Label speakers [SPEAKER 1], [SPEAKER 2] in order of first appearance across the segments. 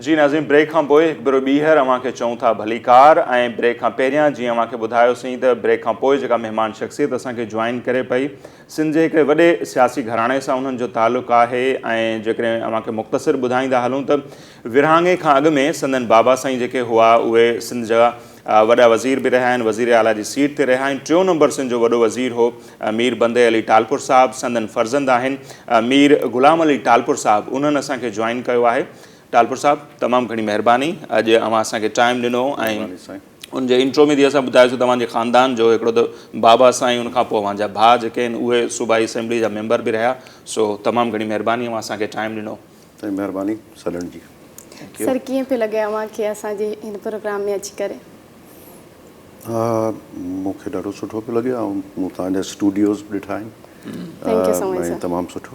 [SPEAKER 1] جي ناظرين بريڪ کان پوء هڪ ڀيرو ٻيهر اوهان کي چئون ٿا ڀليڪار ۽ بريڪ کان پهريان جيئن اوهان کي ٻڌايوسين ته بريڪ کان پوء جيڪا مهمان شخصيت اسان کي جوائن ڪري پئي سنڌ جي هڪڙي وڏي سياسي گهراڻي سان انهن جو تعلق آهي ۽ جيڪڏهن اوهان کي مختصر ٻڌائيندا هلون ته ورهاڱي کان اڳ ۾ سندن بابا سائين جيڪي هئا اهي سنڌ جا وڏا وزير به رهيا آهن وزير اعليٰ جي سيٽ تي رهيا آهن ٽيون نمبر سنڌ جو وڏو وزير هو مير بندي علي ٽالپر صاحب سندن فرزند آهن مير غلام علي ٽالپر صاحب انهن اسان کي جوائن ڪيو آهي ٽالپر صاحب تمام گهڻي مهرباني اڄ اوهان اسان کي ٽائيم ڏنو ۽ ان جي انٽرو ۾ اسان ٻڌايوسين توهان جي خاندان جو هڪڙو ته بابا سائين ان کان پوء اوهان جا ڀاء جيڪي آهن اهي صوبائي اسيمبلي جا ميمبر به رهيا سو تمام گهڻي مهرباني اوهان اسان کي ٽائيم ڏنو.
[SPEAKER 2] سائين مهرباني سڏڻ جي.
[SPEAKER 3] سر ڪيئن پيو لڳي اوهان کي اسان جي هن پروگرام ۾ اچي ڪري.
[SPEAKER 2] ها مون کي ڏاڍو سٺو پيو لڳي ۽ مون توهان جا اسٽوڊيوز به ڏٺا آهن
[SPEAKER 3] thank you so much
[SPEAKER 2] ۽ تمام سٺو.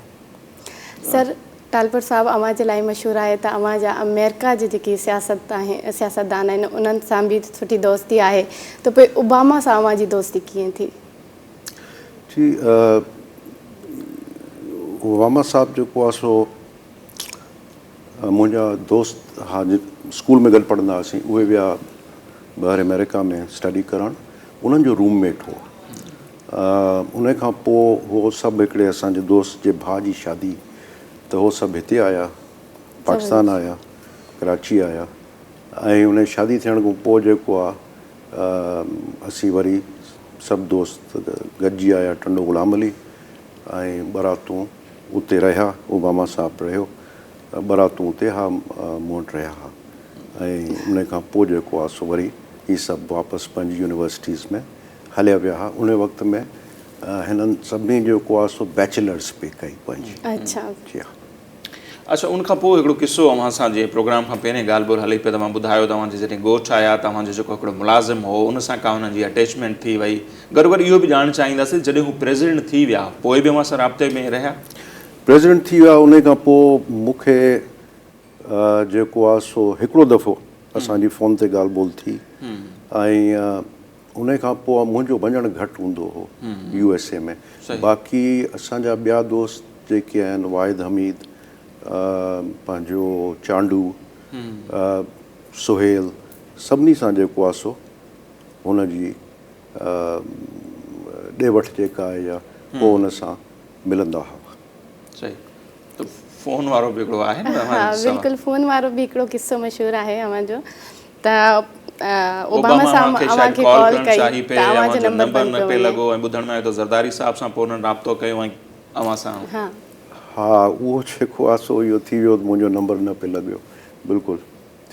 [SPEAKER 3] سر ٽالپر صاحب اوهان جي لاء مشهور آهي ته اوهان جا آمريڪا جي جيڪي سياست آهن سياستدان آهن انهن سان به سٺي دوستي آهي ته پوء اوباما سان اوهان جي دوستي ڪيئن ٿي؟
[SPEAKER 2] جي اوباما صاحب جيڪو آهي سو منهنجا دوست ها اسڪول ۾ گڏ پڙهندا هئاسين اهي ويا ٻاهر آمريڪا ۾ اسٽڊي ڪرڻ انهن جو روم ميٽ هو ان کان پوء هو سڀ هڪڙي اسان جي دوست جي ڀاء جي شادي ته هو سڀ هتي آيا پاڪستان آيا ڪراچي آيا ۽ ان شادي ٿيڻ کان پوء جيڪو آ اسين وري سڀ دوست گڏجي آيا ٽنڊو غلام علي ۽ ٻه راتون اتي رهيا اوباما صاحب رهيو ٻه راتون اتي ها مون وٽ رهيا ها ۽ ان کان پوء جيڪو آ سو وري هي سڀ واپس پنهنجي يونيورسٽيز ۾ هليا ويا ها ان وقت ۾ هنن سڀني جيڪو آ سو بيچلرس پئي ڪئي پنهنجي.
[SPEAKER 3] اڇا.
[SPEAKER 2] جي ها.
[SPEAKER 1] اڇا ان کان پوء هڪڙو قصو اوهان سان جيئن پروگرام کان پهرين ڳالهه ٻولهه هلي پئي توهان ٻڌايو ته اوهان جي جڏهن ڳوٺ آيا ته اوهان جو جيڪو هڪڙو ملازم هو ان سان ڪا انهن جي اٽيچمينٽ ٿي وئي گڏوگڏ اهو به ڄاڻڻ چاهينداسين جڏهن هو پريزيڊنٽ ٿي ويا پوء به اوهان سان رابطي ۾ رهيا؟
[SPEAKER 2] پريزيڊنٽ ٿي ويا ان کان پوء مون کي جيڪو آ سو هڪڙو دفعو اسان جي فون تي ڳالهه ٻولهه ٿي ۽ ان کان پوء منهنجو وڃڻ گهٽ هوندو هو يو ايس اي ۾ باقي اسان جا ٻيا دوست جيڪي آهن واحد حميد پنهنجو چانڊو سهيل سڀني سان جيڪو آهي سو هن جي ڏي وٺ جيڪا آهي يا پوء ان سان ملندا هئا.
[SPEAKER 1] صحيح ته فون وارو به هڪڙو آهي نه
[SPEAKER 3] ها بلڪل فون وارو به هڪڙو قصو مشهور آهي اوهان جو ته اوباما صاحب اوهان کي ڪال ڪئي ته اوهان جو نمبر
[SPEAKER 1] نه پئي لڳو ۽ ٻڌڻ ۾ آيو ته زرداري صاحب سان پوء انهن رابطو ڪيو ۽ اوهان سان
[SPEAKER 3] ها
[SPEAKER 2] ها اهو جيڪو آهي سو اهو ٿي ويو ته منهنجو نمبر نه پئي لڳيو بلڪل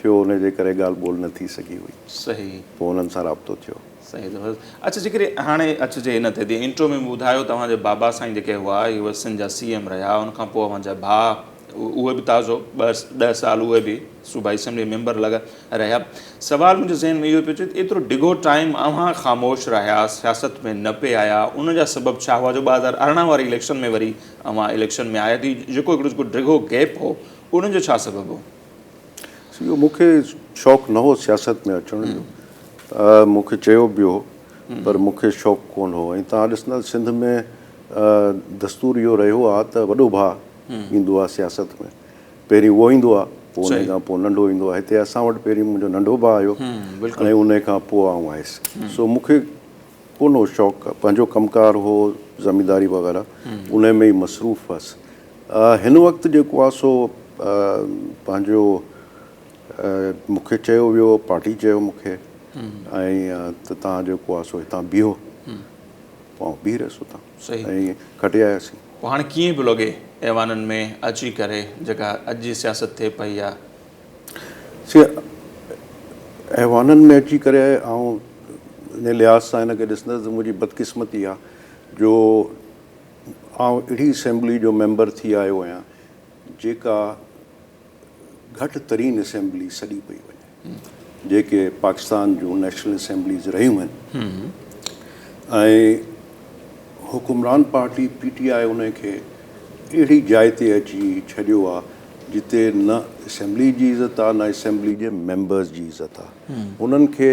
[SPEAKER 2] ٿيو ان جي ڪري ڳالهه ٻولهه نه ٿي سگهي هئي.
[SPEAKER 1] صحيح.
[SPEAKER 2] پوء انهن سان رابطو ٿيو.
[SPEAKER 1] صحيح زبردست اڇا جيڪڏهن هاڻي اچجي ان تي جيئن انٽرو ۾ ٻڌايو توهان جي بابا سائين جيڪي هئا اهي سنڌ جا سي ايم رهيا ان کان پوء اوهان جا ڀاء اهي به تازو ٻه ڏهه سال اهي به صوبائي اسيمبلي ميمبر لڳا رهيا سوال منهنجي ذهن ۾ اهو پيو اچي ته ايترو ڊگهو ٽائيم اوهان خاموش رهيا سياست ۾ نه پئي آيا ان جا سبب ڇا هئا جو 2018 واري اليڪشن ۾ وري اوهان اليڪشن ۾ آيا ته جيڪو هڪڙو جيڪو ڊگهو گيپ هو ان جو ڇا سبب هو؟
[SPEAKER 2] اهو مون کي شوق نه هو سياست ۾ اچڻ جو مون کي چيو به هو پر مون کي شوق ڪونه هو ۽ توهان ڏسندا ته سنڌ ۾ دستور اهو رهيو آهي ته وڏو ڀاء ايندو آهي سياست ۾ پهرين اهو ايندو آهي پوء ان کان پوء ننڍو ايندو آهي هتي اسان وٽ پهرين منهنجو ننڍو ڀاء آيو ۽ ان کان پوء آئون آيس سو مون کي ڪونه هو شوق پنهنجو ڪم ڪار هو زمينداري وغيره ان ۾ ئي مصروف هئس هن وقت جيڪو آهي سو پنهنجو مون کي چيو ويو پارٽي چيو مون کي ۽ ته تان جيڪو آهي سو هتان بيهو پوء آئون بيهي رهيس اتان ۽ کٽي آياسين.
[SPEAKER 1] پوء هاڻي ڪيئن پيو لڳي ايوانن ۾ اچي ڪري جيڪا اڄ جي سياست ٿئي پئي آ.
[SPEAKER 2] سي ايوانن ۾ اچي ڪري آئون ان لحاظ سان هن کي ڏسندس ته منهنجي بدقسمتي آ جو آئون اهڙي اسيمبلي جو ميمبر ٿي آيو آهيان جيڪا گهٽ ترين اسيمبلي سڏي پئي وڃي جيڪي پاڪستان جون نيشنل اسيمبليز رهيون آهن ۽ حڪمران پارٽي پي ٽي آء ان کي اهڙي جاء تي اچي ڇڏيو آهي جتي نه اسيمبلي جي عزت آهي نه اسيمبلي جي ميمبرز جي عزت آهي انهن کي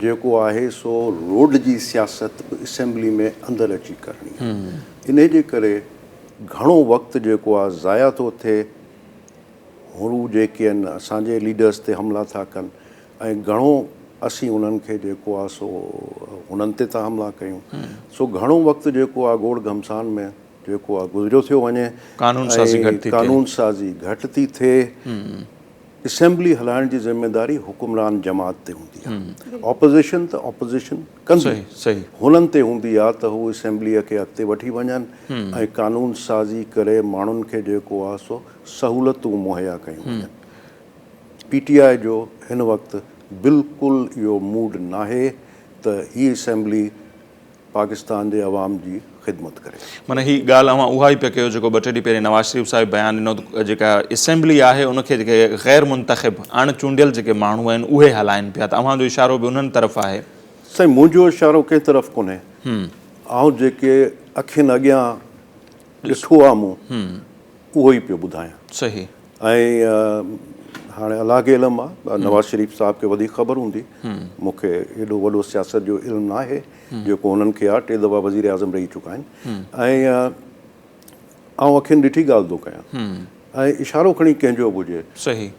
[SPEAKER 2] جيڪو آهي سو روڊ جي سياست به اسيمبلي ۾ اندر اچي ڪرڻي آهي انهي جي ڪري گهڻو وقت جيڪو آهي ضايع ٿو ٿئي. هو جيڪي آهن اسان جي ليڊرز تي حملا ٿا ڪن ۽ گهڻو اسين انهن کي جيڪو آهي سو هنن تي ٿا حملا ڪيون. سو گهڻو وقت جيڪو آهي گوڙ گهمسان ۾ جيڪو آهي گذريو ٿيو وڃي
[SPEAKER 1] قانون سازي گهٽ ٿي ٿئي.
[SPEAKER 2] قانون سازي گهٽ ٿي ٿئي. اسيمبلي هلائڻ جي ذميواري حڪمران جماعت تي هوندي آهي. اپوزيشن ته اپوزيشن ڪندي. هنن تي هوندي آهي ته هو اسيمبليء کي اڳتي وٺي وڃن ۽ قانون سازي ڪري ماڻهن کي جيڪو آهي سو سهولتون مهيا ڪيون وڃن. پي ٽي آء جو هن وقت بلڪل اهو موڊ ناهي ته هي اسيمبلي پاڪستان جي عوام جي خدمت ڪري.
[SPEAKER 1] معنيٰ هي ڳالهه اوهان اها ئي پيا ڪيو جيڪو ٻه ٽي ڏينهن پهرين نواز شريف صاحب بيان ڏنو ته جيڪا اسيمبلي آهي ان کي جيڪي غير منتخب اڻ چونڊيل جيڪي ماڻهو آهن اهي هلائن پيا ته اوهان جو اشارو به انهن طرف آهي.
[SPEAKER 2] سائين منهنجو اشارو ڪنهن طرف ڪونهي آئون جيڪي اکين اڳيان ڏٺو آهي مون اهو ئي پيو ٻڌايان.
[SPEAKER 1] صحيح.
[SPEAKER 2] ۽ هاڻي الله کي علم آ، نواز شريف صاحب کي وڌيڪ خبر هوندي، مون کي ايڏو وڏو سياست جو علم ناهي جيڪو هنن کي آ، ٽي دفعا وزير اعظم رهي چڪا آهن ۽ آئون اکين ڏٺي ڳالهه ٿو ڪيان ۽ اشارو کڻي ڪنهن جو به هجي.
[SPEAKER 1] صحيح.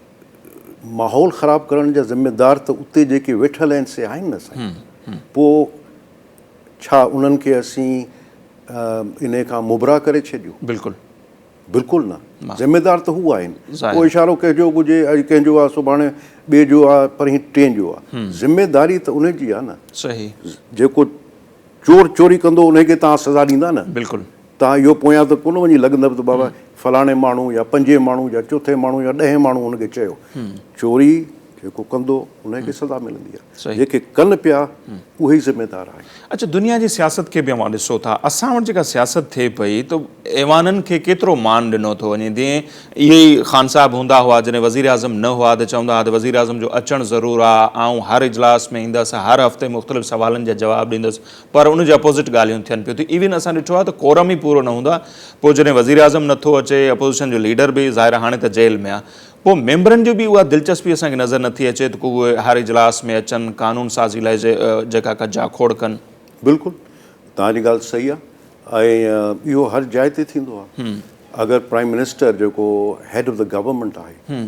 [SPEAKER 2] ماحول خراب ڪرڻ جا ذميدار ته اتي جيڪي ويٺل آهن سي آهن نه سائين. پوء ڇا انهن کي اسين انهي کان مبرا ڪري ڇڏيون؟
[SPEAKER 1] بلڪل.
[SPEAKER 2] بلڪل نه. ذميدار ته هو آهن. پوء اشارو ڪنهن جو به هجي، اڄ ڪنهن جو آهي، سڀاڻي ٻئي جو آهي، پرهين ٽئين جو آهي. ذميداري ته انهي جي آهي نه.
[SPEAKER 1] صحيح.
[SPEAKER 2] جيڪو چور چوري ڪندو انهي کي توهان سزا ڏيندا نه.
[SPEAKER 1] بلڪل.
[SPEAKER 2] توهان اهو پويان ته ڪونه وڃي لڳندؤ ته بابا فلاڻي ماڻهو يا پنجين ماڻهو يا چوٿين ماڻهو يا ڏهين ماڻهو هن کي چيو. چوري جيڪو ڪندو انهي کي سزا ملندي آهي. جيڪي ڪن پيا اهي ئي ذميدار آهن.
[SPEAKER 1] اڇا دنيا جي سياست کي به اوهان ڏسو ٿا اسان وٽ جيڪا سياست ٿئي پئي ته ايوانن کي ڪيترو مان ڏنو ٿو وڃي جيئن اهي ئي خان صاحب هوندا هئا جڏهن وزيراعظم نه هئا ته چوندا هئا ته وزيراعظم جو اچڻ ضرور آ آئون هر اجلاس ۾ ايندس هر هفتي مختلف سوالن جا جواب ڏيندس پر ان جي اپوزٽ ڳالهيون ٿين پيون ٿيون ايون اسان ڏٺو آهي ته ڪورم ئي پورو نه هوندو آهي پوء جڏهن وزيراعظم نٿو اچي اپوزيشن جو ليڊر به ظاهر آهي هاڻي ته جيل ۾ آ پوء ميمبرن جي به اها دلچسپي اسان کي نظر نٿي اچي ته ڪو اهي هر اجلاس ۾ اچن، قانون سازي لاء جيڪا ڪا جاکوڙ ڪن.
[SPEAKER 2] بلڪل توهان جي ڳالهه صحيح آهي ۽ اهو هر جاء تي ٿيندو آهي. اگر پرائيم منسٽر جيڪو هيڊ آف the government آهي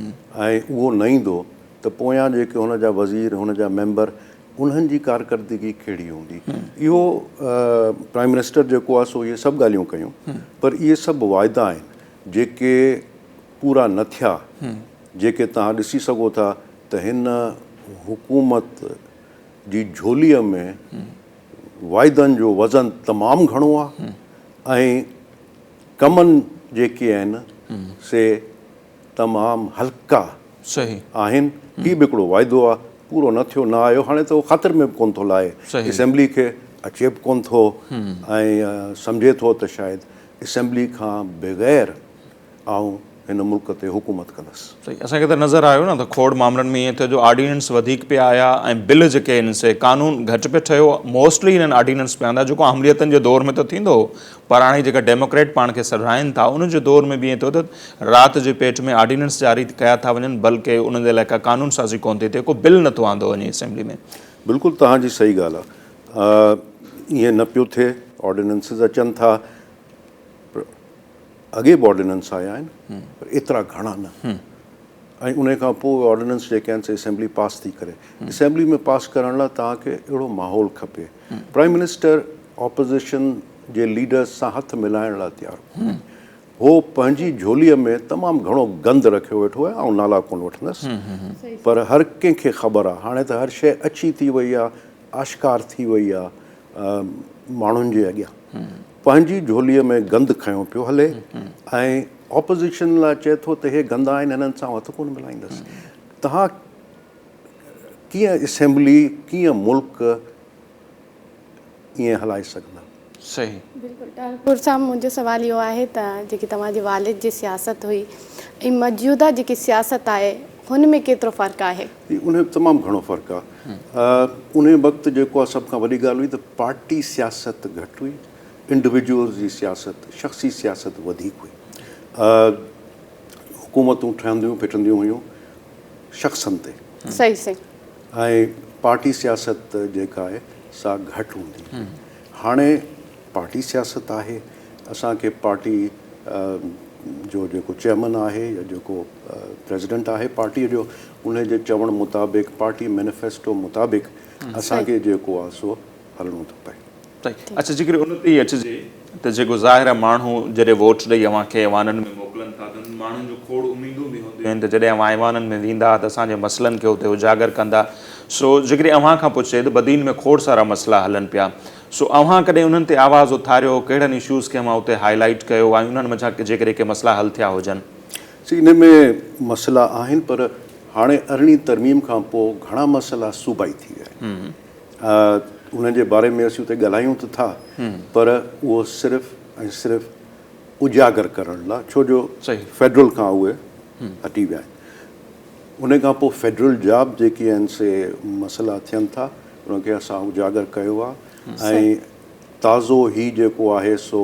[SPEAKER 2] ۽ اهو نه ايندو ته پويان جيڪي هن جا وزير هن جا ميمبر انهن جي ڪارڪردگي ڪهڙي هوندي. اهو پرائيم منسٽر جيڪو آهي سو اهي سڀ ڳالهيون ڪيون پر اهي سڀ واعدا آهن جيڪي پورا نه ٿيا، جيڪي توهان ڏسي سگهو ٿا ته هن حڪومت جي جهوليء ۾ واعدن جو وزن تمام گهڻو آهي ۽ ڪمن جيڪي آهن سي تمام هلڪا آهن. هي به هڪڙو واعدو آهي، پورو نه ٿيو، نه آيو، هاڻي ته هو خاطر ۾ به ڪونه ٿو لاهي، اسيمبلي کي اچي به ڪونه ٿو ۽ سمجهي ٿو ته شايد اسيمبلي کان بغير آئون هن ملڪ تي حڪومت ڪندس.
[SPEAKER 1] صحيح اسان کي ته نظر آيو نه ته کوڙ معاملن ۾ ائين ٿيو جو آرڊيننس وڌيڪ پيا آيا ۽ بل جيڪي آهن سي قانون گهٽ پيو ٺهيو موسٽلي انهن آرڊيننس پيا آندا جيڪو آمريتن جي دور ۾ ته ٿيندو هو پر هاڻي جيڪا ڊيموڪريٽ پاڻ کي سڏرائين ٿا انهن جي دور ۾ به ائين ٿيو ته رات جي پيٽ ۾ آرڊيننس جاري ڪيا ٿا وڃن بلڪه انهن جي لاء ڪا قانون سازي ڪونه ٿي ٿئي ڪو بل نٿو آندو وڃي اسيمبلي ۾.
[SPEAKER 2] بلڪل توهان جي صحيح ڳالهه آهي ائين نه پيو ٿئي آرڊيننسز اچن ٿا پر اڳي به آرڊيننس آيا آهن پر ايترا گهڻا نه ۽ ان کان پوء آرڊيننس جيڪي آهن سي اسيمبلي پاس ٿي ڪري اسيمبلي ۾ پاس ڪرڻ لاء توهان کي اهڙو ماحول کپي پرائيم منسٽر اپوزيشن جي ليڊرز سان هٿ ملائڻ لاء تيار ڪونهي هو پنهنجي جهوليء ۾ تمام گهڻو گند رکيو ويٺو آهي آئون نالا ڪونه وٺندس پر هر ڪنهن کي خبر آهي هاڻي ته هر شيء اڇي ٿي وئي آهي آشڪار ٿي وئي آهي ماڻهن جي اڳيان پنهنجي جهوليء ۾ گند کنيو پيو هلي ۽ اپوزيشن لاء چئي ٿو ته هي گندا آهن هنن سان هٿ ڪونه ملائيندس. توهان ڪيئن اسيمبلي ڪيئن ملڪ ائين هلائي سگهندا؟
[SPEAKER 1] صحيح.
[SPEAKER 3] بلڪل ٽالپر صاحب منهنجو سوال اهو آهي ته جيڪي توهان جي والد جي سياست هئي ۽ موجوده جيڪي سياست آهي هن ۾ ڪيترو فرق آهي؟
[SPEAKER 2] جي ان ۾ تمام گهڻو فرق آ. انهي وقت جيڪو آ سڀ کان وڏي ڳالهه هئي ته پارٽي سياست گهٽ هئي، انڊويجوئلز جي سياست، شخصي سياست وڌيڪ هئي. حڪومتون ٺهنديون ڦٽنديون هيون شخصن تي.
[SPEAKER 3] صحيح صحيح.
[SPEAKER 2] ۽ پارٽي سياست جيڪا آهي سا گهٽ هوندي هئي. هاڻي پارٽي سياست آهي، اسان کي پارٽي جو جيڪو چيئرمن آهي يا جيڪو پريزيڊنٽ آهي پارٽي جو ان جي چوڻ مطابق پارٽي مينيفيسٽو مطابق اسان کي جيڪو آهي سو هلڻو ٿو پئي.
[SPEAKER 1] صحيح اڇا جيڪڏهن ان تي ئي اچجي ته جيڪو ظاهر آهي ماڻهو جڏهن ووٽ ڏئي اوهان کي ايوانن ۾ موڪلن ٿا ته انهن ماڻهن جون کوڙ اميدون به هونديون آهن ته جڏهن اوهان ايوانن ۾ ويندا ته اسان جي مسئلن کي اتي اجاگر ڪندا سو جيڪڏهن اوهان کان پڇجي ته بدين ۾ کوڙ سارا مسئلا هلن پيا سو اوهان ڪڏهن انهن تي آواز اٿاريو ڪهڙن اشوز کي اوهان اتي هائي لائيٽ ڪيو ۽ انهن منجهان جيڪڏهن ڪي مسئلا حل ٿيا هجن.
[SPEAKER 2] سي انهن ۾ مسئلا آهن پر هاڻي ارڙهين ترميم کان پوء گهڻا مسئلا صوبائي ٿي ويا آهن. انهن جي باري ۾ اسين اتي ڳالهايون ته ٿا پر اهو صرف ۽ صرف اجاگر ڪرڻ لاء ڇو جو فيڊرل کان اهي هٽي ويا آهن. ان کان پوء فيڊرل جا به جيڪي آهن سي مسئلا ٿين ٿا انهن کي اسان اجاگر ڪيو آهي ۽ تازو هي جيڪو آهي سو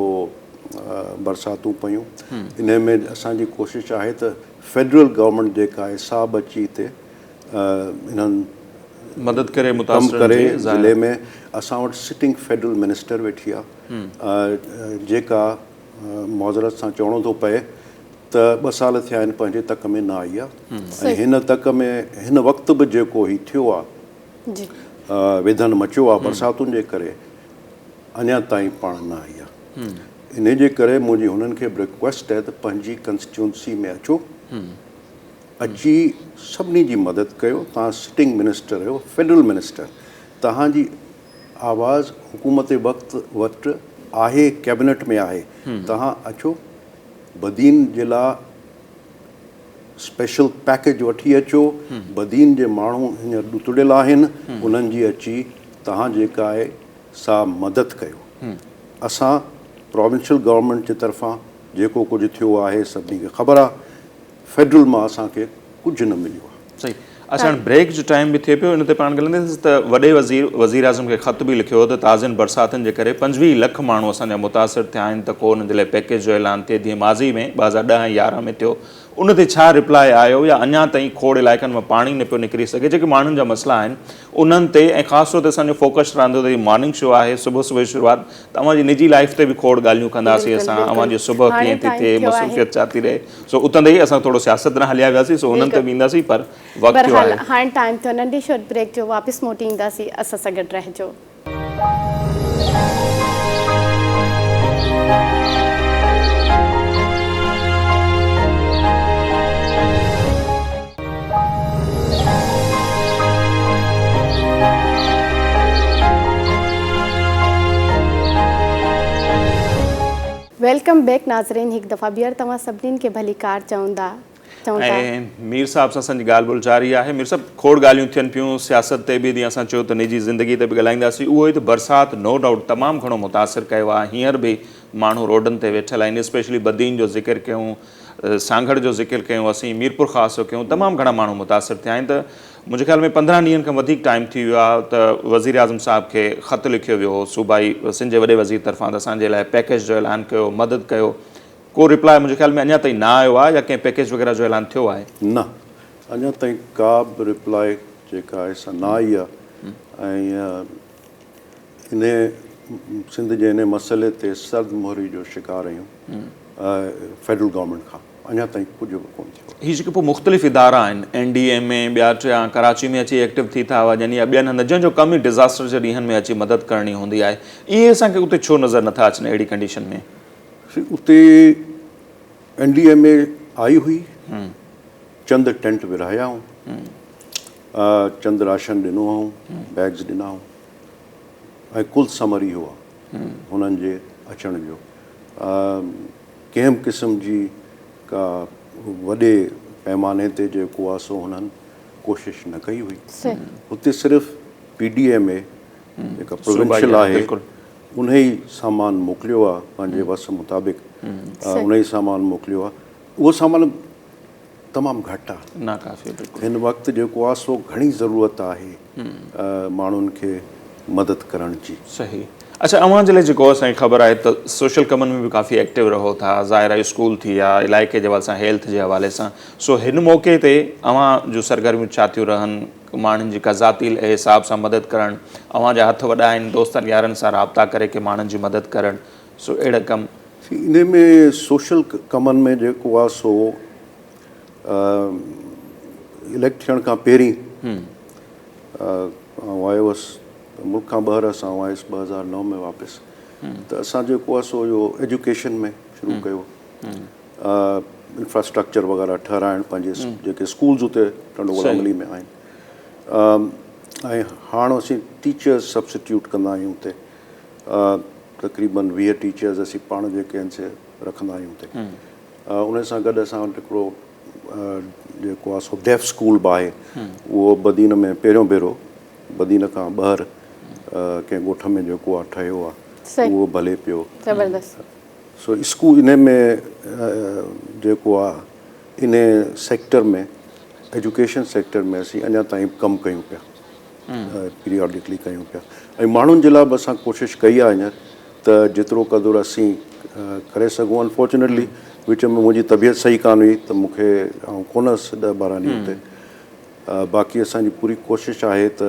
[SPEAKER 2] برساتون پيون انهي ۾ اسان جي ڪوشش آهي ته فيڊرل گورنمينٽ جيڪا آهي سا به اچي هتي انهن
[SPEAKER 1] مدد ڪري
[SPEAKER 2] ڪم
[SPEAKER 1] متاثرن
[SPEAKER 2] ڪري
[SPEAKER 1] جي ظاهر
[SPEAKER 2] ضلعي ۾ اسان وٽ سٽنگ فيڊرل منسٽر ويٺي آ جيڪا معذرت سان چوڻو ٿو پئي ته ٻه سال ٿيا آهن پنهنجي تڪ ۾ نه آئي آ ۽ هن تڪ ۾ هن وقت به جيڪو هي ٿيو آ ويڌن مچيو آ برساتن جي ڪري اڃا تائين پاڻ نه آئي آ انهي جي ڪري منهنجي هنن کي به رڪويسٽ آهي ته پنهنجي ڪنسٽيونسي ۾ اچو اچي سڀني جي مدد ڪيو توهان سٽنگ منسٽر آهيو فيڊرل منسٽر توهان جي آواز حڪومت وقت وٽ آهي ڪيبنٽ ۾ آهي توهان اچو بدين جي لا اسپيشل پيڪيج وٺي اچو بدين جي ماڻهو هينئر ڏتڙيل آهن انهن جي اچي توهان جيڪا آهي سا مدد ڪيو اسان پراونشل گورنمينٽ جي طرفان جيڪو ڪجهه ٿيو آهي سڀني کي خبر آهي فيڊرل مان اسان کي ڪجهه نه مليو آهي.
[SPEAKER 1] صحيح اڇا هاڻ بريڪ جو ٽائيم به ٿئي پيو ان تي پاڻ ڳالهائينداسين ته وڏي وزير وزيراعظم کي خط به لکيو هو ته تازين برساتن جي ڪري 25 لک ماڻهو اسان جا متاثر ٿيا آهن ته ڪو انهن جي لاء پيڪيج جو اعلان ٿئي جيئن ماضي ۾ 2010 ۽ 11 ۾ ٿيو ان تي ڇا رپلاء آيو يا اڃا تائين کوڙ علائقن مان پاڻي نه پيو نڪري سگهي جيڪي ماڻهن جا مسئلا آهن انهن تي ۽ خاص طور تي اسان جو فوڪس رهندو ته هي مارننگ شو آهي صبح صبح جي شروعات ته اوهان جي نجي لائيف تي به کوڙ ڳالهيون ڪنداسين
[SPEAKER 3] بلڪل
[SPEAKER 1] اسان
[SPEAKER 3] بلڪل
[SPEAKER 1] اوهان جي صبح
[SPEAKER 3] هاڻي
[SPEAKER 1] ڪيئن ٿي
[SPEAKER 3] ٽائيم
[SPEAKER 1] ٿئي
[SPEAKER 3] ٿيو آهي
[SPEAKER 1] مصروفيت ڇا ٿي رهي سو اتندي ئي اسان ٿورو سياست ڏانهن هليا وياسين سو انهن تي
[SPEAKER 3] بلڪل
[SPEAKER 1] به اينداسين پر وقت ٿيو
[SPEAKER 3] بهرحال
[SPEAKER 1] آهي.
[SPEAKER 3] هاڻي ٽائيم ٿيو ننڍي شارٽ بريڪ جو واپس موٽي اينداسين اسان سان گڏ رهجو. Welcome back ناظرين هڪ دفعا ٻيهر توهان سڀنين کي ڀليڪار چوندا چئون ٿا.
[SPEAKER 1] ۽ مير صاحب سان اسان جي ڳالهه ٻولهه جاري آهي مير صاحب کوڙ ڳالهيون ٿين پيون سياست تي به جيئن اسان چيو ته نجي زندگي تي به ڳالهائينداسين اهو ئي ته برسات نو ڊائوٽ تمام گهڻو متاثر ڪيو آهي هينئر به ماڻهو روڊن تي ويٺل آهن اسپيشلي بدين جو ذڪر ڪيون سانگهڙ جو ذڪر ڪيون اسين ميرپورخاص جو ڪيون تمام گهڻا ماڻهو متاثر ٿيا آهن ته منهنجي خيال ۾ 15 ڏينهن کان وڌيڪ ٽائيم ٿي ويو آهي ته وزيراعظم صاحب کي خط لکيو ويو هو صوبائي سنڌ جي وڏي وزير طرفان ته اسان جي لاء پيڪيج جو اعلان ڪيو مدد ڪيو ڪو رپلاء منهنجي خيال ۾ اڃا تائين نه آيو آهي يا ڪنهن پيڪيج وغيره جو اعلان ٿيو آهي؟
[SPEAKER 2] نه اڃا تائين ڪا به رپلاء جيڪا آهي سا نه آئي آهي ۽ انهي سنڌ جي انهي مسئلي تي سرد مهري جو شڪار آهيون فيڊرل گورنمينٽ کان اڃا تائين ڪجهه به ڪونه ٿيو آهي.
[SPEAKER 1] هي جيڪي پوء مختلف ادارا آهن اين ڊي ايم اي ٻيا ٽيا ڪراچي ۾ اچي ايڪٽو ٿي ٿا وڃن يا ٻين هنڌ جنهن جو ڪم ئي ڊزاسٽر جي ڏينهن ۾ اچي مدد ڪرڻي هوندي آهي اهي اسان کي اتي ڇو نظر نٿا اچن اهڙي ڪنڊيشن ۾؟
[SPEAKER 2] سي اتي اين ڊي ايم اي آئي هئي چند ٽينٽ ورهايا هئون چند راشن ڏنو هئائون بيگز ڏنا هئائون ۽ ڪل ثمر اهو آهي هنن جي اچڻ جو ڪنهن به قسم جي ڪا وڏي پيماني تي جيڪو آهي سو هنن ڪوشش نه ڪئي هئي هتي صرف پي ڊي ايم اي جيڪا پروونشل آهي انهي سامان موڪليو آهي پنهنجي وس مطابق انهي سامان موڪليو آهي اهو سامان تمام گهٽ آ.
[SPEAKER 1] ناڪافي آ بلڪل.
[SPEAKER 2] هن وقت جيڪو آ سو گهڻي ضرورت آهي ماڻهن کي مدد ڪرڻ جي.
[SPEAKER 1] صحيح اڇا اوهان جي لاء جيڪو اسان کي خبر آهي ته سوشل ڪمن ۾ به ڪافي ايڪٽو رهو ٿا ظاهر آهي اسڪول ٿي ويا علائقي جي حوالي سان هيلٿ جي حوالي سان سو هن موقعي تي اوهان جون سرگرميون ڇا ٿيون رهن ماڻهن جي ڪا ذاتي حساب سان مدد ڪرڻ اوهان جا هٿ وڏا آهن دوستن يارن سان رابطا ڪري ڪي ماڻهن جي مدد ڪرڻ سو اهڙا ڪم.
[SPEAKER 2] سي انهي ۾ سوشل ڪمن ۾ جيڪو آ سو اليڪٽ ٿيڻ کان پهرين آئون آيو هوس ملڪ کان ٻاهر هوس آئون آيس 2009 ۾ واپس ته اسان جيڪو آ سو اهو ايجوڪيشن ۾ شروع ڪيو انفراسٽرڪچر وغيره ٺهرائڻ پنهنجي جيڪي اسڪولز اتي ٽنڊو غلام علي ۾ آهن ۽ هاڻ اسين ٽيچرز سبسٽيوٽ ڪندا آهيون اتي تقريبن 20 ٽيچرز اسين پاڻ جيڪي آهن سي رکندا آهيون اتي ان سان گڏ اسان وٽ هڪڙو جيڪو آهي سو ڊيف اسڪول به آهي اهو بدين ۾ پهريون ڀيرو بدين کان ٻاهر ڪنهن ڳوٺ ۾ جيڪو آهي ٺهيو آهي اهو ڀلي پيو
[SPEAKER 3] زبردست
[SPEAKER 2] سو اسڪول انهي ۾ جيڪو آهي انهي سيڪٽر ۾ ايجوڪيشن سيڪٽر ۾ اسين اڃا تائين ڪم ڪيون پيا پيرياڊڪلي ڪيون پيا ۽ ماڻهن جي لاء به اسان ڪوشش ڪئي آهي هينئر ته جيترو قدر اسين ڪري سگهون انفارچونيٽلي وچ ۾ منهنجي طبيعت صحيح ڪانه هئي ته مون کي آئون ڪونه هئس ڏهه ٻارهن ڏينهن اتي باقي اسان جي پوري ڪوشش آهي ته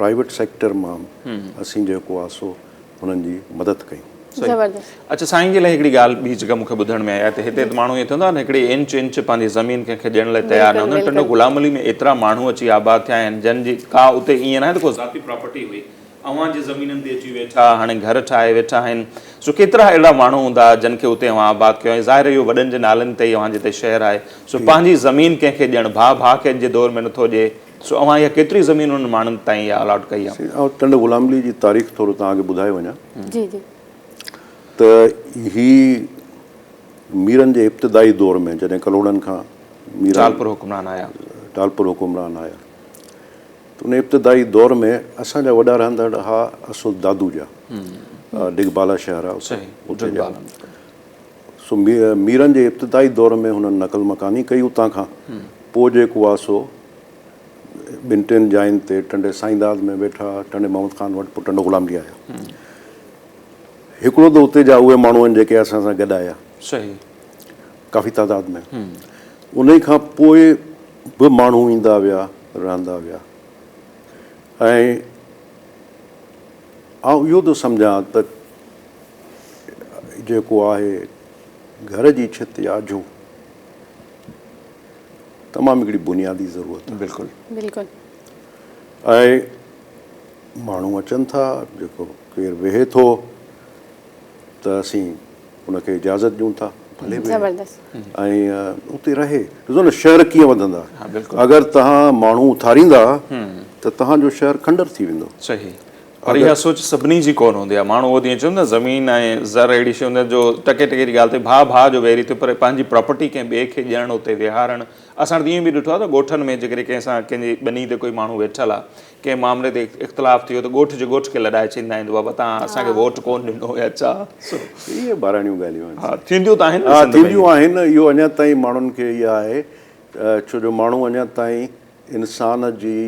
[SPEAKER 2] پرائيويٽ سيڪٽر مان اسين جيڪو آهي سو هنن جي مدد ڪيون.
[SPEAKER 3] زبردست.
[SPEAKER 1] اڇا سائين جي لاء هڪڙي ڳالهه ٻي جيڪا مون کي ٻڌڻ ۾ آئي آهي ته هتي ته ماڻهو ائين ٿيندو آهي نه هڪڙي انچ انچ پنهنجي زمين ڪنهن کي ڏيڻ لاء تيار نه هوندا آهن ٽنڊو غلام علي ۾ ايترا ماڻهو اچي آباد ٿيا آهن جن جي ڪا اتي ائين ناهي ته ڪو ذاتي پراپرٽي هئي اوهان جي زمينن تي اچي ويٺا هاڻي گهر ٺاهي ويٺا آهن سو ڪيترا اهڙا ماڻهو هوندا جن کي اتي اوهان آباد ڪيو ۽ ظاهر اهو وڏن جي نالن تي ئي اوهان جي هتي شهر آهي سو پنهنجي زمين ڪنهن کي ڏيڻ ڀاء ڀاء کي اڄ جي دور ۾ نٿو ڏئي سو اوهان اها ڪيتري زمين انهن ماڻهن تائين اها الاٽ ڪئي آهي؟
[SPEAKER 2] سائين آئون ٽنڊو غلام علي جي تاريخ ٿورو توهان کي ٻڌائي وڃان.
[SPEAKER 3] جي جي.
[SPEAKER 2] ته هي ميرن جي ابتدائي دور ۾ جڏهن ڪلهوڙن کان ميرن
[SPEAKER 1] ٽالپر حڪمران آيا.
[SPEAKER 2] ٽالپر حڪمران آيا ته ان ابتدائي دور ۾ اسان جا وڏا رهندڙ ها اصل دادو جا ڊگبالا شهر آهي اتي جا سو ميرن جي ابتدائي دور ۾ هنن نقل مڪاني ڪئي اتان کان پوء جيڪو آهي سو ٻن ٽن جاين تي ٽنڊي سائينداد ۾ ويٺا، ٽنڊي محمد خان وٽ پوء ٽنڊو غلام علي آيا. هڪڙو ته اتي جا اهي ماڻهو آهن جيڪي اسان سان گڏ آيا.
[SPEAKER 1] صحيح.
[SPEAKER 2] ڪافي تعداد ۾. انهي کان پوء به ماڻهو ايندا ويا، رهندا ويا ۽ آئون اهو ٿو سمجهان ته جيڪو آهي گهر جي ڇت يا اجهو تمام هڪڙي بنيادي ضرورت آهي.
[SPEAKER 1] بلڪل.
[SPEAKER 3] بلڪل.
[SPEAKER 2] ۽ ماڻهو اچن ٿا جيڪو ڪير ويهي ٿو ته اسين ان کي اجازت ڏيون ٿا ڀلي ويهي
[SPEAKER 3] زبردست.
[SPEAKER 2] ۽ اتي رهي. ڏسو نه شهر ڪيئن وڌندا.
[SPEAKER 1] ها بلڪل.
[SPEAKER 2] اگر توهان ماڻهو اٿاريندا ته توهان جو شهر کنڊر ٿي ويندو.
[SPEAKER 1] صحيح. پر اها سوچ سڀني جي ڪونه هوندي آهي. ماڻهو اهو جيئن چون نه زمين ۽ زر اهڙي شيء هوندي آهي جو ٽڪي ٽڪي جي ڳالهه تي ڀاء ڀاء جو ويري ٿيو پر پنهنجي پراپرٽي ڪنهن ٻئي کي ڏيڻ اتي ويهارڻ اسان وٽ ائين به ڏٺو آهي ته ڳوٺن ۾ جيڪڏهن ڪنهن سان ڪنهن جي ٻني تي ڪوئي ماڻهو ويٺل آهي ڪنهن معاملي تي اختلاف ٿي ويو ته ڳوٺ جي ڳوٺ کي لڏائي ڇڏيندا آهن ته بابا توهان اسان کي ووٽ ڪونه ڏنو يا ڇا سو
[SPEAKER 2] اهي ٻاراڻيون ڳالهيون آهن.
[SPEAKER 1] ها ٿينديون ته آهن نه
[SPEAKER 2] ها
[SPEAKER 1] سنڌ ۾
[SPEAKER 2] ٿينديون آهن اهو اڃا تائين ماڻهن کي اها آهي ڇو جو ماڻهو اڃا تائين انسان جي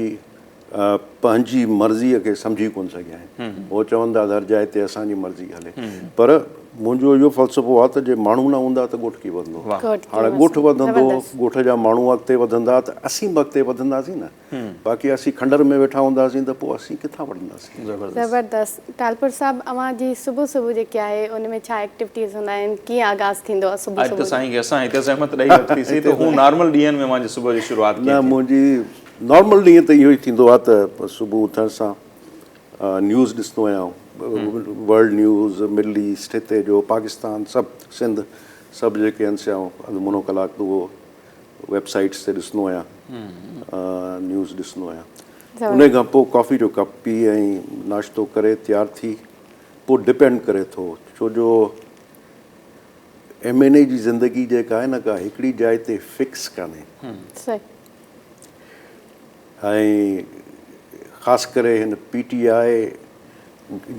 [SPEAKER 2] پنهنجي مرضيء کي سمجهي ڪونه سگهيا آهن. هو چون ٿا ته هر جاء تي اسان جي مرضي هلي. پر منهنجو اهو فلسفو آهي ته جي ماڻهو نه هوندا ته ڳوٺ ڪيئن وڌندو؟ هاڻي ڳوٺ وڌندو، ڳوٺ جا ماڻهو اڳتي وڌندا ته اسين به اڳتي وڌنداسين نه. باقي اسين کنڊر ۾ ويٺا هونداسين ته پوء اسين ڪٿان وڌنداسين؟
[SPEAKER 3] زبردست. ٽالپر صاحب اوهان جي صبح صبح جيڪي آهي ان ۾ ڇا ايڪٽيوٽيز هوندا آهن ڪيئن آغاز ٿيندو آهي صبح
[SPEAKER 1] اڄ ته
[SPEAKER 3] صبح جو؟
[SPEAKER 1] سائين کي اسان هتي زحمت ڏئي ورتي سي ته هو نارمل ڏينهن ۾ اوهان جي صبح جي شروعات ڪيئن
[SPEAKER 2] نه
[SPEAKER 1] ٿيندي؟
[SPEAKER 2] منهنجي نارمل ڏينهن ته اهو ئي ٿيندو آهي ته صبح اٿڻ سان نيوز ڏسندو آهيان ورلڊ نيوز مڊل ايسٽ هتي جو پاڪستان سڀ سنڌ سڀ جيڪي آهن سي آئون اڌ منو ڪلاڪ ته اهو ويب سائيٽس تي ڏسندو آهيان نيوز ڏسندو آهيان ان کان پوء ڪافي جو ڪپ پي ۽ ناشتو ڪري تيار ٿي پوء ڊپينڊ ڪري ٿو ڇو جو ايم اين اي جي زندگي جيڪا آهي نه ڪا هڪڙي جاء تي فڪس ڪانهي ۽ خاص ڪري هن پي ٽي آء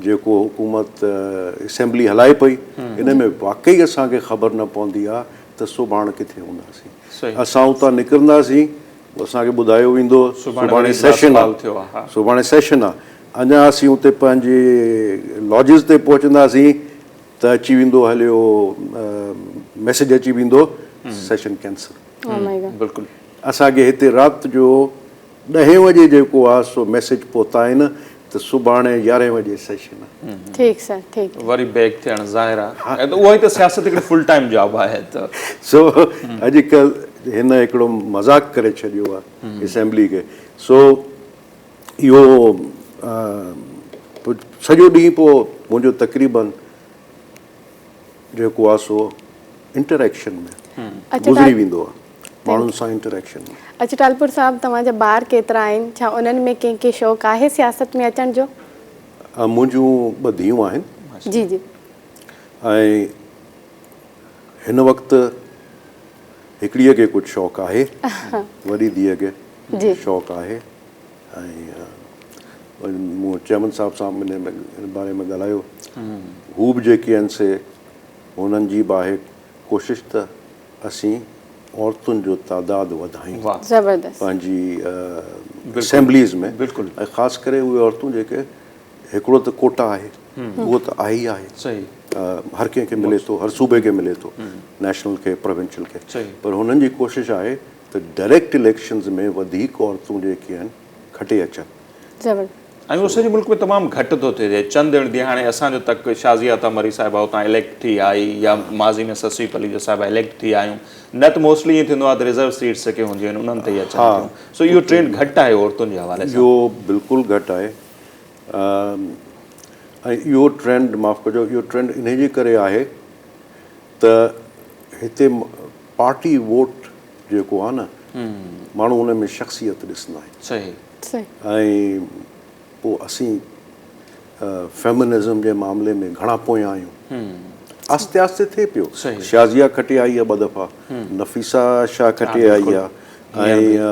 [SPEAKER 2] جيڪو حڪومت اسيمبلي هلائي پئي ان ۾ واقعي اسان کي خبر نه پوندي آ ته سڀاڻ ڪٿي هونداسين اسان اتان نڪرنداسين اسان کي ٻڌايو ويندو سڀاڻي سيشن آ سڀاڻي سيشن آ اڃا اسين اتي پنهنجي لاجز تي پهچنداسين ته اچي ويندو هليو ميسيج اچي ويندو سيشن ڪينسل
[SPEAKER 1] بلڪل
[SPEAKER 2] اسان کي هتي رات جو ڏهين وڄي جيڪو آ سو ميسيج پهتا آهن ته سڀاڻي يارهين وڄي سيشن آ.
[SPEAKER 3] ٺيڪ سر ٺيڪ.
[SPEAKER 1] وري بيڪ ٿيڻ ظاهر آ ۽ ته اها ئي ته سياست هڪڙي فل ٽائيم جاب آهي ته.
[SPEAKER 2] سو اڄڪلهه هن هڪڙو مذاق ڪري ڇڏيو آ اسيمبلي کي سو اهو سڄو ڏينهن پوء منهنجو تقريبن جيڪو آ سو انٽريڪشن ۾ گذري ويندو آ ماڻهن سان انٽريڪشن ۾.
[SPEAKER 3] اچ ٽالپر صاحب توهان جا ٻار ڪيترا آهن ڇا انهن ۾ ڪنهن کي شوق آهي سياست ۾ اچڻ جو؟
[SPEAKER 2] منهنجون ٻه ڌيئون آهن.
[SPEAKER 3] جي جي.
[SPEAKER 2] ۽ هن وقت هڪڙيء کي ڪجهه شوق آهي وڏي ڌيء کي شوق آهي ۽ مون چيئرمين صاحب سان به ان باري ۾ ڳالهايو هو به جيڪي آهن سي هنن جي به آهي ڪوشش ته اسين عورتن جو تعداد وڌايون پنهنجي اسيمبليز ۾ ۽ خاص ڪري اهي عورتون جيڪي هڪڙو ته ڪوٽا آهي اهو ته آهي ئي آهي هر ڪنهن کي ملي ٿو هر صوبي کي ملي ٿو نيشنل کي پروونشل کي پر هنن جي ڪوشش آهي ته ڊائريڪٽ اليڪشنز ۾ وڌيڪ عورتون جيڪي آهن کٽي اچن.
[SPEAKER 1] ۽ اهو سڄي ملڪ ۾ تمام گهٽ ٿو ٿئي چند اڻ هاڻي اسان جو تڪ شازيه عطا مري صاحبه اتان اليڪٽ ٿي آئي يا ماضي ۾ سسئي پليجو صاحبه اليڪٽ ٿي آيون نه ته موسٽلي ائين ٿيندو آهي ته ريزرو سيٽس جيڪي هونديون آهن انهن تي ئي اچن ٿيون سو اهو ٽرينڊ گهٽ آهي عورتن جي حوالي سان.
[SPEAKER 2] اهو بلڪل گهٽ آهي ۽ اهو ٽرينڊ معاف ڪجو اهو ٽرينڊ انهي جي ڪري آهي ته هتي پارٽي ووٽ جيڪو آهي نه ماڻهو ان ۾ شخصيت ڏسندا آهن
[SPEAKER 1] صحيح
[SPEAKER 2] ۽ پوء اسين فيمنزم جي معاملي ۾ گهڻا پويان آهيون آهستي آهستي ٿئي پيو شازيه کٽي آئي آهي ٻه دفعا نفيسه شاهه کٽي آئي آهي ۽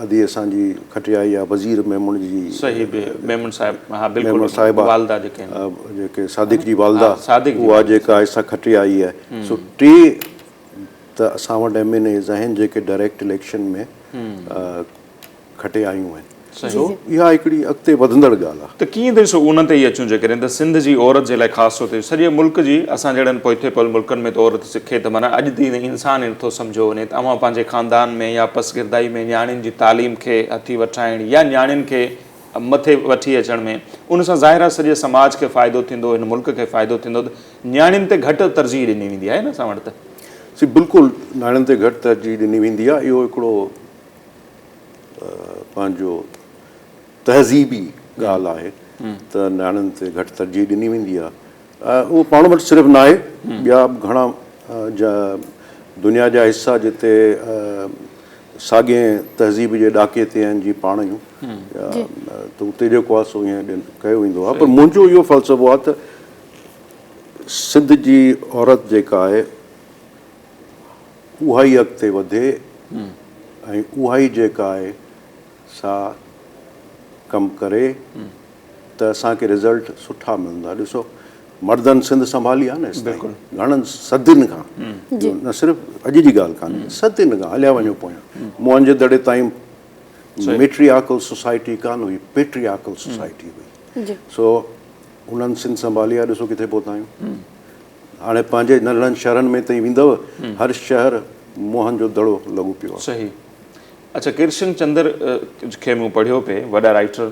[SPEAKER 2] ادي اسان جي کٽي آئي آهي وزير ميمڻ جي
[SPEAKER 1] صحيح به ميمڻ صاحب ها بلڪل ميمڻ
[SPEAKER 2] صاحبه
[SPEAKER 1] والده جيڪي آهن
[SPEAKER 2] جيڪي صادق جي والده اها جيڪا آهي سا کٽي آئي آهي سو ٽي ته اسان وٽ ايم اين ايز آهن جيڪي ڊائريڪٽ اليڪشن ۾ کٽي آيون آهن سو اها هڪڙي اڳتي وڌندڙ ڳالهه آهي.
[SPEAKER 1] ته ڪيئن ٿي سو ان تي ئي اچون جيڪڏهن ته سنڌ جي عورت جي لاء خاص طور تي سڄي ملڪ جي اسان جهڙن پوئتي پيل ملڪن ۾ ته عورت سکي ته معنيٰ اڄ تائين انسان ئي نٿو سمجهيو وڃي ته اوهان پنهنجي خاندان ۾ يا پسگردائي ۾ نياڻين جي تعليم کي هٿي وٺرائڻ يا نياڻين کي مٿي وٺي اچڻ ۾ ان سان ظاهر آهي سڄي سماج کي فائدو ٿيندو هن ملڪ کي فائدو ٿيندو ته نياڻين تي گهٽ ترجيح ڏني ويندي آهي نه اسان وٽ ته.
[SPEAKER 2] سي بلڪل نياڻين تي گهٽ ترجيح ڏني ويندي آهي اهو هڪڙو پنهنجو تهذيبي ڳالهه آهي ته نياڻين تي گهٽ ترجيح ڏني ويندي آهي اهو پاڻ وٽ صرف ناهي ٻيا به گهڻا دنيا جا حصا جتي ساڳئي تهذيب جي ڏاڪي تي آهن جيئن پاڻ آهيون ته اتي جيڪو آهي سو ائين ڪيو ويندو آهي پر منهنجو اهو فلسفو آهي ته سنڌ جي عورت جيڪا آهي اها ئي اڳتي وڌي ۽ اها ئي جيڪا آهي سا ڪم ڪري ته اسان کي رزلٽ سٺا ملندا. ڏسو مردن سنڌ سنڀالي آهي نه هيستائين گهڻن صدين کان نه صرف اڄ جي ڳالهه ڪانهي صدين کان هليا وڃو پويان موهن جي دڙي تائين ميٽريارڪل سوسائٽي ڪانه هئي پيٽريارڪل سوسائٽي هئي سو انهن سنڌ سنڀالي آهي ڏسو ڪٿي پهتا آهيون. هاڻي پنهنجي ننڍڙن شهرن ۾ تائين ويندؤ، هر شهر موهن جو دڙو لڳو پيو آهي.
[SPEAKER 1] صحيح. اڇا ڪرشن چندر کي مون پڙهيو پئي، وڏا رائيٽر،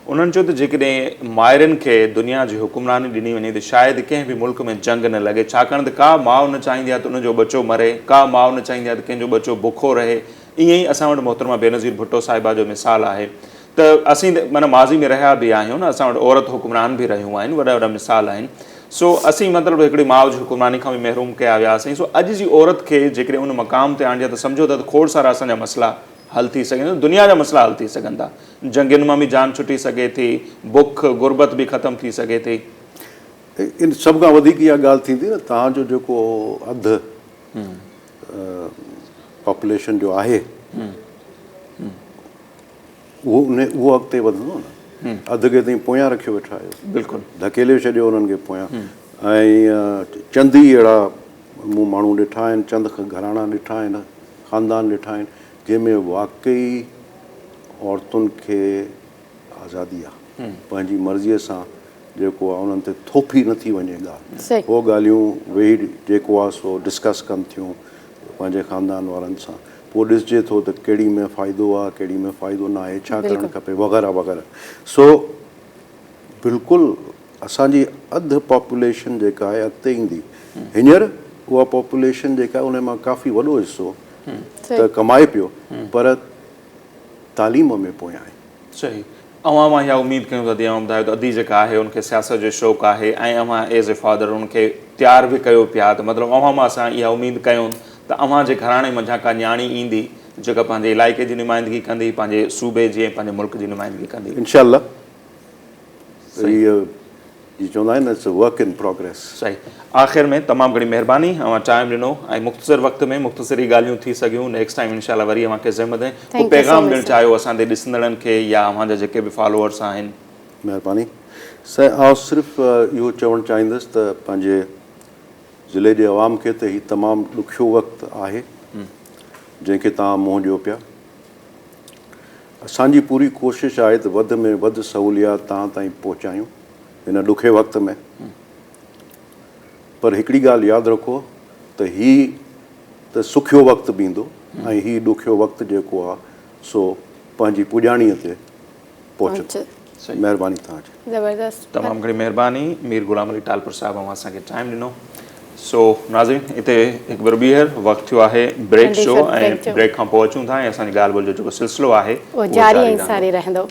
[SPEAKER 1] انهن چيو ته جيڪڏهن مائرن کي دنيا جي حڪمراني ڏني وڃي ته شايد ڪنهن به ملڪ ۾ جنگ نه لڳي، ڇاڪاڻ ته ڪا ماء نه چاهيندي آهي ته ان جو ٻچو مري، ڪا ماء نه چاهيندي آهي ته ڪنهن جو ٻچو بکو رهي، ائين ئي اسان وٽ محترمه بينظير ڀٽو صاحبه جو مثال آهي ته اسين ته معنيٰ ماضي ۾ رهيا به آهيون نه اسان وٽ عورت حڪمران به رهيون آهن وڏا وڏا مثال آهن سو اسين مطلب هڪڙي ماء جي حڪمراني کان به محروم ڪيا وياسين سو اڄ جي عورت کي جيڪڏهن ان مقام تي آڻجي ته سمجهو ته کوڙ سارا اسان جا مسئلا حل ٿي سگهن ٿا دنيا جا مسئلا حل ٿي سگهن ٿا جنگين مان به جان ڇٽي سگهي ٿي بک غربت به ختم ٿي سگهي ٿي.
[SPEAKER 2] ان سڀ کان وڌيڪ اها ڳالهه ٿيندي نه توهان جو جيڪو اڌ پاپوليشن جو آهي اهو ان اهو اڳتي وڌندو نه اڌ کي تائين پويان رکيو ويٺا آهيو
[SPEAKER 1] بلڪل
[SPEAKER 2] ڌڪيلي ڇڏيو انهن کي پويان ۽ چند ئي اهڙا مون ماڻهو ڏٺا آهن چند گهراڻا ڏٺا آهن خاندان ڏٺا آهن جنهن ۾ واقعي عورتن کي آزادي آ پنهنجي مرضيء سان جيڪو آ انهن تي ٿوڦي نه ٿي وڃي ڳالهه هو ڳالهيون ويهي جيڪو آ سو ڊسڪس ڪن ٿيون پنهنجي خاندان وارن سان پوء ڏسجي ٿو ته ڪهڙي ۾ فائدو آ ڪهڙي ۾ فائدو نه آهي ڇا ڪرڻ کپي وغيره وغيره سو بلڪل اسان جي اڌ پاپوليشن جيڪا آهي اڳتي ايندي. هينئر اها پاپوليشن جيڪا آهي ان مان ڪافي وڏو حصو ته ڪمائي پيو پر تعليم ۾ پويان آهي.
[SPEAKER 1] صحيح. اوهان مان اها اميد ڪيون ٿا جيئن اوهان ٻڌايو ته ادي جيڪا آهي ان کي سياست جو شوق آهي ۽ اوهان ايز اي فادر ان کي تيار به ڪيو پيا ته مطلب اوهان مان اسان اها اميد ڪيون ته اوهان جي گهراڻي منجهان ڪا نياڻي ايندي جيڪا پنهنجي علائقي جي نمائندگي ڪندي پنهنجي صوبي جي ۽ پنهنجي ملڪ جي نمائندگي ڪندي.
[SPEAKER 2] انشاء الله هي جي چوندا آهن نه it's work in progress.
[SPEAKER 1] صحيح آخر ۾ تمام گهڻي مهرباني اوهان ٽائيم ڏنو ۽ مختصر وقت ۾ مختصر ئي ڳالهيون ٿي سگهيون نيڪسٽ ٽائيم انشاء الله وري اوهان کي زحمت ۽ ڪو پيغام ڏيڻ چاهيو اسان جي ڏسندڙن کي يا اوهان جا جيڪي به فالوورس آهن.
[SPEAKER 2] مهرباني سائين آئون صرف اهو چوڻ چاهيندس ته پنهنجي ضلعي جي عوام کي ته هي تمام ڏکيو وقت آهي جنهن کي توهان منهن ڏيو پيا اسان جي پوري ڪوشش آهي ته وڌ ۾ وڌ سهوليات توهان تائين پهچايون هن ڏکي وقت ۾ پر هڪڙي ڳالهه ياد رکو ته هي ته سکيو وقت به ايندو ۽ هي ڏکيو وقت جيڪو آهي سو پنهنجي پڄاڻيء تي پهچندو. مهرباني توهان جي.
[SPEAKER 3] زبردست.
[SPEAKER 1] تمام گهڻي مهرباني مير غلام علي ٽالپر صاحب اوهان اسان کي ٽائيم ڏنو سو ناظرين اتي هڪ ڀيرو ٻيهر وقت ٿيو آهي بريڪ جو ۽ بريڪ کان پوء اچون ٿا ۽ اسان جي ڳالهه ٻولهه جو جيڪو سلسلو آهي
[SPEAKER 3] اهو جاري ۽ ساري رهندو.